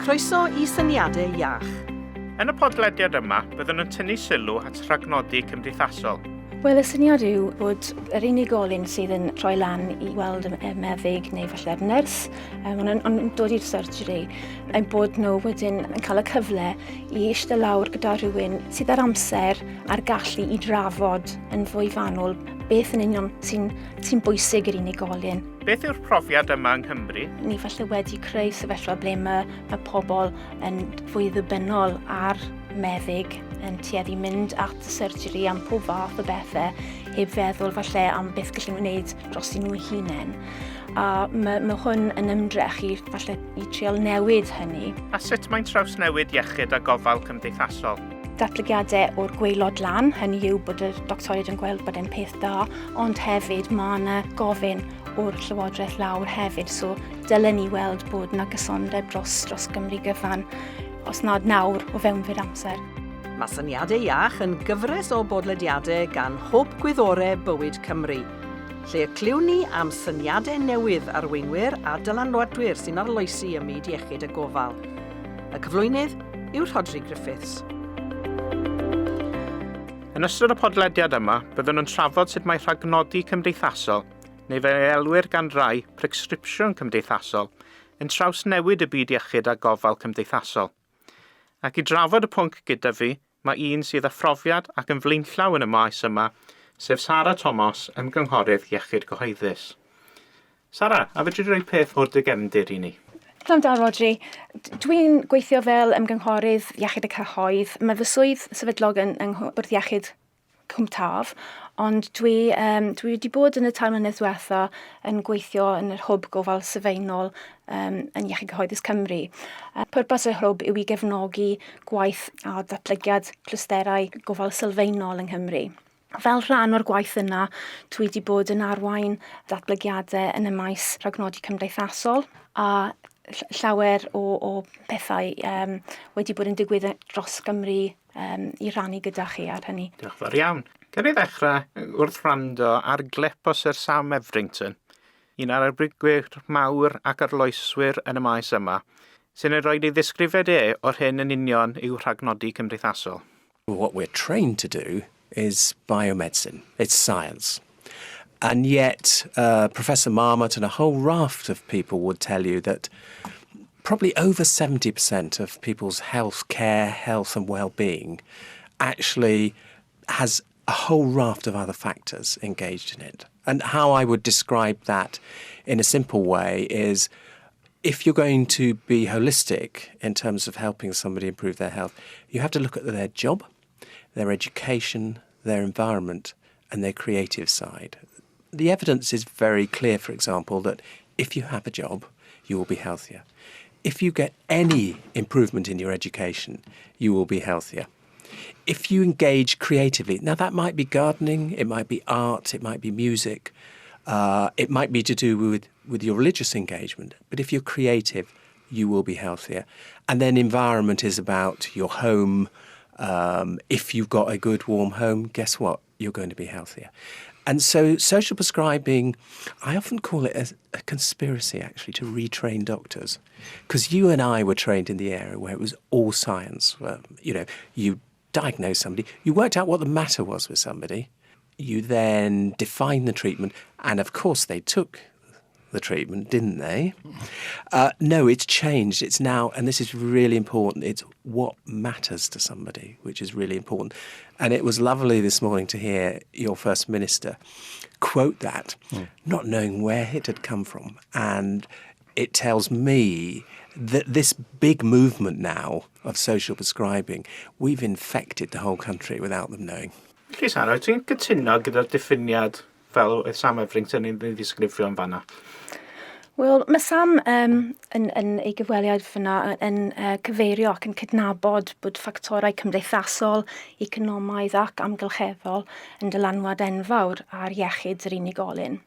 Croeso i Syniadau Iach. Yn y podlediad yma, byddwn yn tynnu sylw at rhagnodi cymdeithasol. Wel, y syniad yw bod yr unigolyn sydd yn troi lan i weld y meddyg neu falle'r nyrs, um, ond yn dod i'r surgery, ein bod nhw wedyn yn cael y cyfle i eistedd lawr gyda rhywun sydd ar amser a'r gallu i drafod yn fwy fanwl beth yn union sy'n sy bwysig i'r unigolyn. Beth yw'r profiad yma yng Nghymru? Ni falle wedi creu sefyllfa ble mae, mae pobl yn fwy ddibynnol ar meddyg yn tueddu mynd at y surgery am pob fath o bethau heb feddwl falle am beth gallen nhw wneud dros nhw hunain. A mae, mae hwn yn ymdrech i falle i trial newid hynny. A sut mae'n trawsnewid iechyd a gofal cymdeithasol? Datblygiadau o'r gwaelod lan, hynny yw bod y doctoriaid yn gweld bod e'n peth da, ond hefyd mae yna gofyn o'r Llywodraeth lawr hefyd, so dylen ni weld bod yna gysondeb dros, dros Gymru gyfan, os nad nawr, o fewn fyr amser. Mae Syniadau Iach yn gyfres o bodlediadau gan Hwb Gwyddorau Bywyd Cymru, lle y clywn ni am syniadau newydd arweinwyr a dylanwadwyr sy'n arloesi ym myd iechyd a gofal. Y cyflwynydd yw Rhodri Griffiths. Yn ystod y podlediad yma, byddwn yn trafod sut mae rhagnodi cymdeithasol, neu fel ei elwir gan rai, presgripsiwn cymdeithasol, yn trawsnewid y byd iechyd a gofal cymdeithasol. Ac i drafod y pwnc gyda fi, mae un sydd â phrofiad ac yn flaenllaw yn y maes yma, sef Sara Tomos, Ymgynghorydd Iechyd Cyhoeddus. Sara, a fedri di roi peth o'r dy gefndir i ni? Pnawn da, Rhodri. Dwi'n gweithio fel ymgynghorydd iechyd y cyhoedd. Mae fy swydd sefydlog yn, yng Bwrdd Iechyd Cwm Taf, ond dwi, um, dwi wedi bod yn y tair mlynedd diwetha yn gweithio yn yr hwb gofal sylfaenol um, yn Iechyd Cyhoeddus Cymru. Pwrpas y hwb yw i gefnogi gwaith a datblygiad clwysterau gofal sylfaenol yng Nghymru. Fel rhan o'r gwaith yna, dwi wedi bod yn arwain datblygiadau yn y maes rhagnodi cymdeithasol a llawer o, o pethau um, wedi bod yn digwydd dros Gymru um, i rannu gyda chi ar hynny. Diolch fawr iawn. Gan i ddechrau wrth wrando ar glip o Sir Sam Everington, un o'r arbenigwyr mawr ac arloeswyr yn y maes yma, sy'n ei roi ei ddisgrifiad e o'r hyn yn union yw rhagnodi cymdeithasol. What we're trained to do is biomedicine. It's science. And yet, Professor Marmot and a whole raft of people would tell you that probably over 70% of people's health care, health and well-being actually has a whole raft of other factors engaged in it. And how I would describe that in a simple way is if you're going to be holistic in terms of helping somebody improve their health, you have to look at their job, their education, their environment, and their creative side. The evidence is very clear, for example, that if you have a job, you will be healthier. If you get any improvement in your education, you will be healthier. If you engage creatively, now that might be gardening, it might be art, it might be music, it might be to do with your religious engagement, but if you're creative, you will be healthier. And then environment is about your home. If you've got a good warm home, guess what? You're going to be healthier. And so social prescribing, I often call it a conspiracy, actually, to retrain doctors. Because you and I were trained in the area where it was all science. You diagnosed somebody, you worked out what the matter was with somebody, you then defined the treatment, and of course they took the treatment, didn't they? No, it's changed. It's now, and this is really important, it's what matters to somebody, which is really important. And it was lovely this morning to hear your First Minister quote that, not knowing where it had come from. And it tells me that this big movement now of social prescribing, we've infected the whole country without them knowing. Felly, Sara, wyt ti'n cytuno gyda'r diffiniad fel oedd Sam Everington yn ei ddisgrifio yn fanna? Wel, mae Sam um, yn, yn ei gyfweliad fyna yn cyfeirio ac yn cydnabod bod ffactorau cymdeithasol, economaidd ac amgylcheddol yn dylanwad enfawr ar iechyd yr unigolyn.